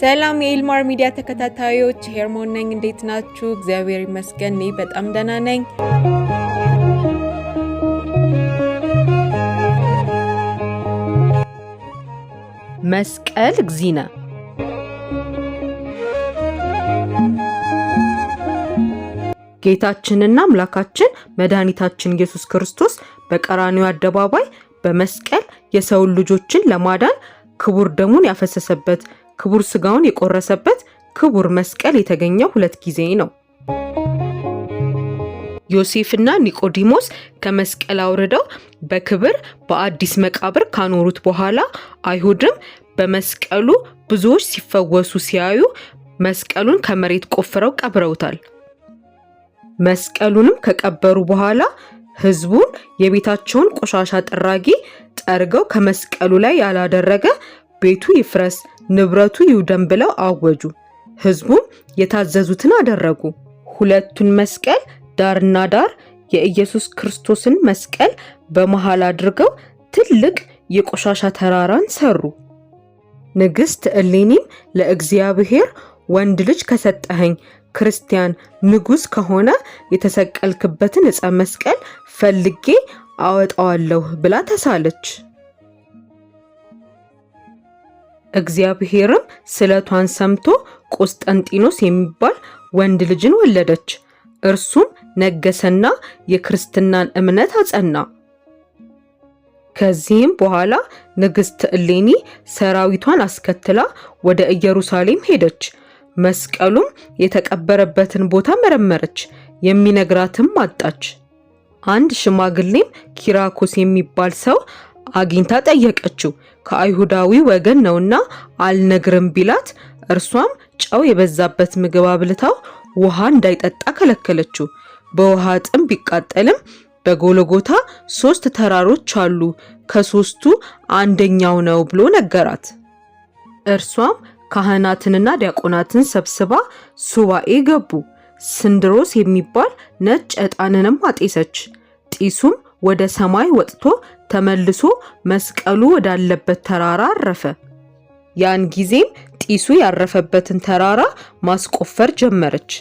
ሰላም የኢልማር ሚዲያ ተከታታዮች፣ ሄርሞን ነኝ። እንዴት ናችሁ? እግዚአብሔር ይመስገን እኔ በጣም ደህና ነኝ። መስቀል እግዚእነ። ጌታችንና አምላካችን መድኃኒታችን ኢየሱስ ክርስቶስ በቀራንዮ አደባባይ በመስቀል የሰውን ልጆችን ለማዳን ክቡር ደሙን ያፈሰሰበት፣ ክቡር ስጋውን የቆረሰበት ክቡር መስቀል የተገኘው ሁለት ጊዜ ነው። ዮሴፍና ኒቆዲሞስ ከመስቀል አውርደው በክብር በአዲስ መቃብር ካኖሩት በኋላ አይሁድም በመስቀሉ ብዙዎች ሲፈወሱ ሲያዩ መስቀሉን ከመሬት ቆፍረው ቀብረውታል። መስቀሉንም ከቀበሩ በኋላ ሕዝቡን የቤታቸውን ቆሻሻ ጥራጊ ጠርገው ከመስቀሉ ላይ ያላደረገ ቤቱ ይፍረስ፣ ንብረቱ ይውደም ብለው አወጁ። ሕዝቡም የታዘዙትን አደረጉ። ሁለቱን መስቀል ዳርና ዳር፣ የኢየሱስ ክርስቶስን መስቀል በመሃል አድርገው ትልቅ የቆሻሻ ተራራን ሰሩ። ንግሥት እሌኒም ለእግዚአብሔር ወንድ ልጅ ከሰጠኸኝ፣ ክርስቲያን ንጉሥ ከሆነ የተሰቀልክበትን ዕፀ መስቀል ፈልጌ አወጣዋለሁ ብላ ተሳለች። እግዚአብሔርም ስለቷን ሰምቶ ቆስጠንጢኖስ የሚባል ወንድ ልጅን ወለደች። እርሱም ነገሰና የክርስትናን እምነት አጸና። ከዚህም በኋላ ንግሥት እሌኒ ሰራዊቷን አስከትላ ወደ ኢየሩሳሌም ሄደች። መስቀሉም የተቀበረበትን ቦታ መረመረች፣ የሚነግራትም አጣች። አንድ ሽማግሌም ኪራኮስ የሚባል ሰው አግኝታ ጠየቀችው። ከአይሁዳዊ ወገን ነውና አልነግርም ቢላት፣ እርሷም ጨው የበዛበት ምግብ አብልታው ውሃ እንዳይጠጣ ከለከለችው። በውሃ ጥም ቢቃጠልም በጎልጎታ 3 ተራሮች አሉ፣ ከሶስቱ አንደኛው ነው ብሎ ነገራት። እርሷም ካህናትንና ዲያቆናትን ሰብስባ ሱባኤ ገቡ። ስንድሮስ የሚባል ነጭ ዕጣንንም አጤሰች። ጢሱም ወደ ሰማይ ወጥቶ ተመልሶ መስቀሉ ወዳለበት ተራራ አረፈ። ያን ጊዜም ጢሱ ያረፈበትን ተራራ ማስቆፈር ጀመረች።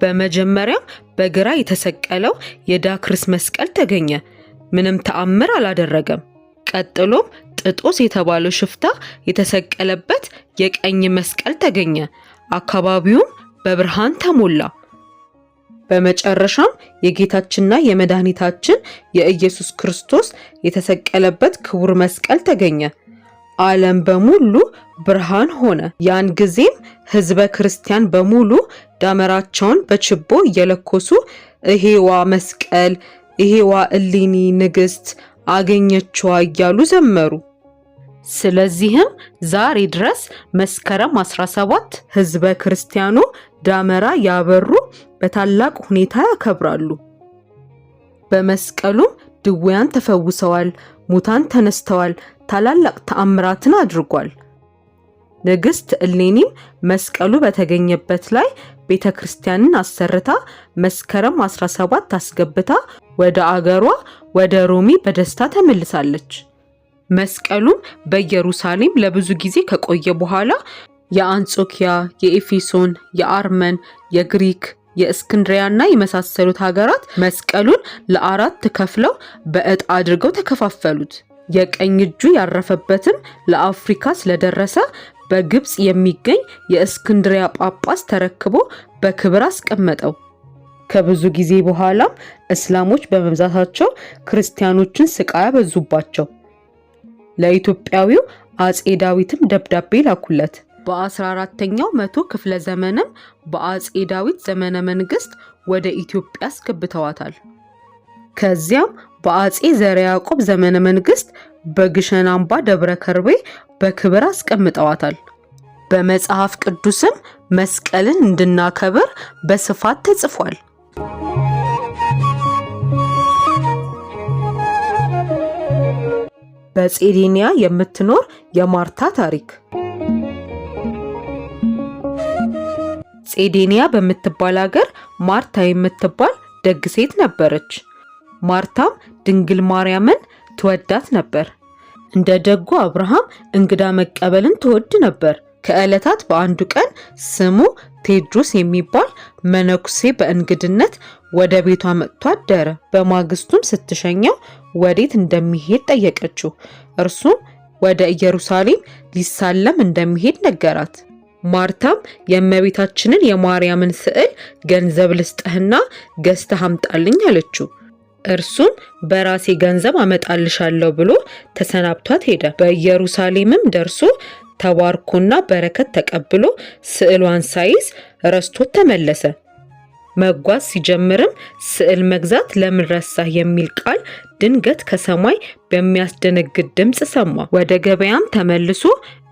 በመጀመሪያም በግራ የተሰቀለው የዳክርስ መስቀል ተገኘ። ምንም ተአምር አላደረገም። ቀጥሎም ጥጦስ የተባለው ሽፍታ የተሰቀለበት የቀኝ መስቀል ተገኘ። አካባቢውም በብርሃን ተሞላ። በመጨረሻም የጌታችንና የመድኃኒታችን የኢየሱስ ክርስቶስ የተሰቀለበት ክቡር መስቀል ተገኘ። ዓለም በሙሉ ብርሃን ሆነ። ያን ጊዜም ሕዝበ ክርስቲያን በሙሉ ዳመራቸውን በችቦ እየለኮሱ እሄዋ መስቀል፣ እሄዋ እሌኒ ንግሥት አገኘችዋ እያሉ ዘመሩ። ስለዚህም ዛሬ ድረስ መስከረም 17 ሕዝበ ክርስቲያኑ ዳመራ ያበሩ በታላቅ ሁኔታ ያከብራሉ። በመስቀሉም ድውያን ተፈውሰዋል፣ ሙታን ተነስተዋል፣ ታላላቅ ተአምራትን አድርጓል። ንግሥት እሌኒም መስቀሉ በተገኘበት ላይ ቤተ ክርስቲያንን አሰርታ መስከረም 17 አስገብታ ወደ አገሯ ወደ ሮሚ በደስታ ተመልሳለች። መስቀሉም በኢየሩሳሌም ለብዙ ጊዜ ከቆየ በኋላ የአንጾኪያ፣ የኤፌሶን፣ የአርመን፣ የግሪክ፣ የእስክንድሪያና የመሳሰሉት ሀገራት መስቀሉን ለአራት ከፍለው በዕጣ አድርገው ተከፋፈሉት። የቀኝ እጁ ያረፈበትም ለአፍሪካ ስለደረሰ በግብፅ የሚገኝ የእስክንድሪያ ጳጳስ ተረክቦ በክብር አስቀመጠው። ከብዙ ጊዜ በኋላም እስላሞች በመብዛታቸው ክርስቲያኖችን ስቃይ አበዙባቸው። ለኢትዮጵያዊው አጼ ዳዊትም ደብዳቤ ላኩለት። በ14ኛው መቶ ክፍለ ዘመንም በአጼ ዳዊት ዘመነ መንግስት ወደ ኢትዮጵያ አስገብተዋታል። ከዚያም በአጼ ዘርዓ ያዕቆብ ዘመነ መንግስት በግሸን አምባ ደብረ ከርቤ በክብር አስቀምጠዋታል። በመጽሐፍ ቅዱስም መስቀልን እንድናከብር በስፋት ተጽፏል። በጼዴንያ የምትኖር የማርታ ታሪክ። ጼዴንያ በምትባል ሀገር ማርታ የምትባል ደግ ሴት ነበረች። ማርታም ድንግል ማርያምን ትወዳት ነበር። እንደ ደጉ አብርሃም እንግዳ መቀበልን ትወድ ነበር። ከዕለታት በአንዱ ቀን ስሙ ቴድሮስ የሚባል መነኩሴ በእንግድነት ወደ ቤቷ መጥቶ አደረ። በማግስቱም ስትሸኘው ወዴት እንደሚሄድ ጠየቀችው። እርሱም ወደ ኢየሩሳሌም ሊሳለም እንደሚሄድ ነገራት። ማርታም የእመቤታችንን የማርያምን ስዕል ገንዘብ ልስጥህና ገዝተህ አምጣልኝ አለችው። እርሱም በራሴ ገንዘብ አመጣልሻለሁ ብሎ ተሰናብቷት ሄደ። በኢየሩሳሌምም ደርሶ ተባርኮና በረከት ተቀብሎ ስዕሏን ሳይዝ ረስቶት ተመለሰ። መጓዝ ሲጀምርም ስዕል መግዛት ለምን ረሳህ የሚል ቃል ድንገት ከሰማይ በሚያስደነግጥ ድምፅ ሰማ። ወደ ገበያም ተመልሶ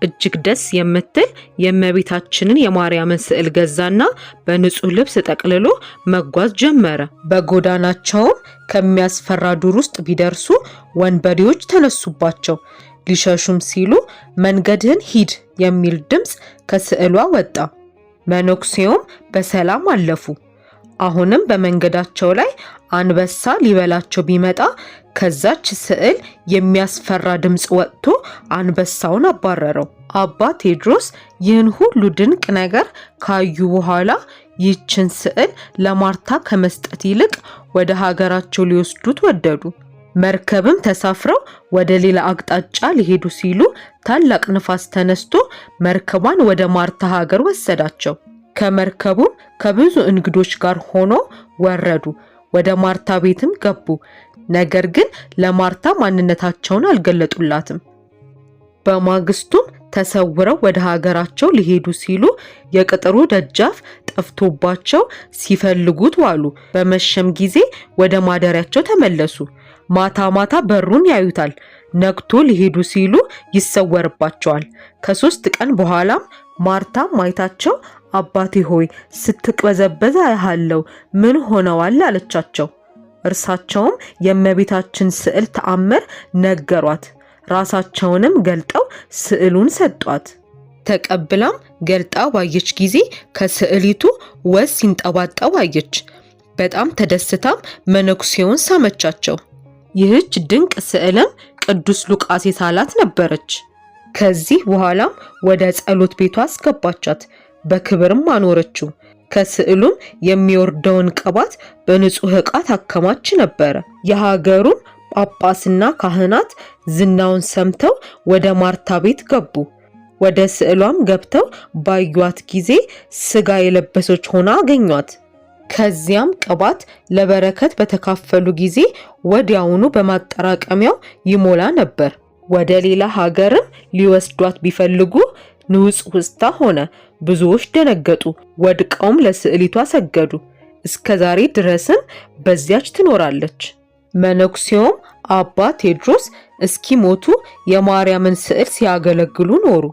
እጅግ ደስ የምትል የእመቤታችንን የማርያምን ስዕል ገዛና በንጹህ ልብስ ጠቅልሎ መጓዝ ጀመረ። በጎዳናቸውም ከሚያስፈራ ዱር ውስጥ ቢደርሱ ወንበዴዎች ተነሱባቸው። ሊሸሹም ሲሉ መንገድህን ሂድ የሚል ድምፅ ከስዕሏ ወጣ። መነኩሴውም በሰላም አለፉ። አሁንም በመንገዳቸው ላይ አንበሳ ሊበላቸው ቢመጣ ከዛች ስዕል የሚያስፈራ ድምፅ ወጥቶ አንበሳውን አባረረው። አባ ቴዎድሮስ ይህን ሁሉ ድንቅ ነገር ካዩ በኋላ ይህችን ስዕል ለማርታ ከመስጠት ይልቅ ወደ ሀገራቸው ሊወስዱት ወደዱ። መርከብም ተሳፍረው ወደ ሌላ አቅጣጫ ሊሄዱ ሲሉ ታላቅ ንፋስ ተነስቶ መርከቧን ወደ ማርታ ሀገር ወሰዳቸው። ከመርከቡም ከብዙ እንግዶች ጋር ሆኖ ወረዱ። ወደ ማርታ ቤትም ገቡ። ነገር ግን ለማርታ ማንነታቸውን አልገለጡላትም። በማግስቱም ተሰውረው ወደ ሀገራቸው ሊሄዱ ሲሉ የቅጥሩ ደጃፍ ጠፍቶባቸው ሲፈልጉት ዋሉ። በመሸም ጊዜ ወደ ማደሪያቸው ተመለሱ። ማታ ማታ በሩን ያዩታል። ነግቶ ሊሄዱ ሲሉ ይሰወርባቸዋል። ከ3 ቀን በኋላም ማርታ ማየታቸው አባቴ ሆይ ስትቅበዘበዝ አያሃለው፣ ምን ሆነዋል አለቻቸው። እርሳቸውም የእመቤታችን ስዕል ተአምር ነገሯት። ራሳቸውንም ገልጠው ስዕሉን ሰጧት። ተቀብላም ገልጣ ባየች ጊዜ ከስዕሊቱ ወዝ ሲንጠባጠብ አየች። በጣም ተደስታም መነኩሴውን ሳመቻቸው። ይህች ድንቅ ስዕልም ቅዱስ ሉቃስ የሳላት ነበረች። ከዚህ በኋላም ወደ ጸሎት ቤቷ አስገባቻት፣ በክብርም አኖረችው። ከስዕሉም የሚወርደውን ቅባት በንጹሕ ዕቃ ታከማች ነበረ። የሀገሩም ጳጳስና ካህናት ዝናውን ሰምተው ወደ ማርታ ቤት ገቡ። ወደ ስዕሏም ገብተው ባዩት ጊዜ ስጋ የለበሰች ሆና አገኟት። ከዚያም ቅባት ለበረከት በተካፈሉ ጊዜ ወዲያውኑ በማጠራቀሚያው ይሞላ ነበር። ወደ ሌላ ሀገርም ሊወስዷት ቢፈልጉ ንውጽውጽታ ሆነ። ብዙዎች ደነገጡ፣ ወድቀውም ለስዕሊቷ ሰገዱ። እስከ ዛሬ ድረስም በዚያች ትኖራለች። መነኩሴውም አባ ቴዎድሮስ እስኪሞቱ የማርያምን ስዕል ሲያገለግሉ ኖሩ።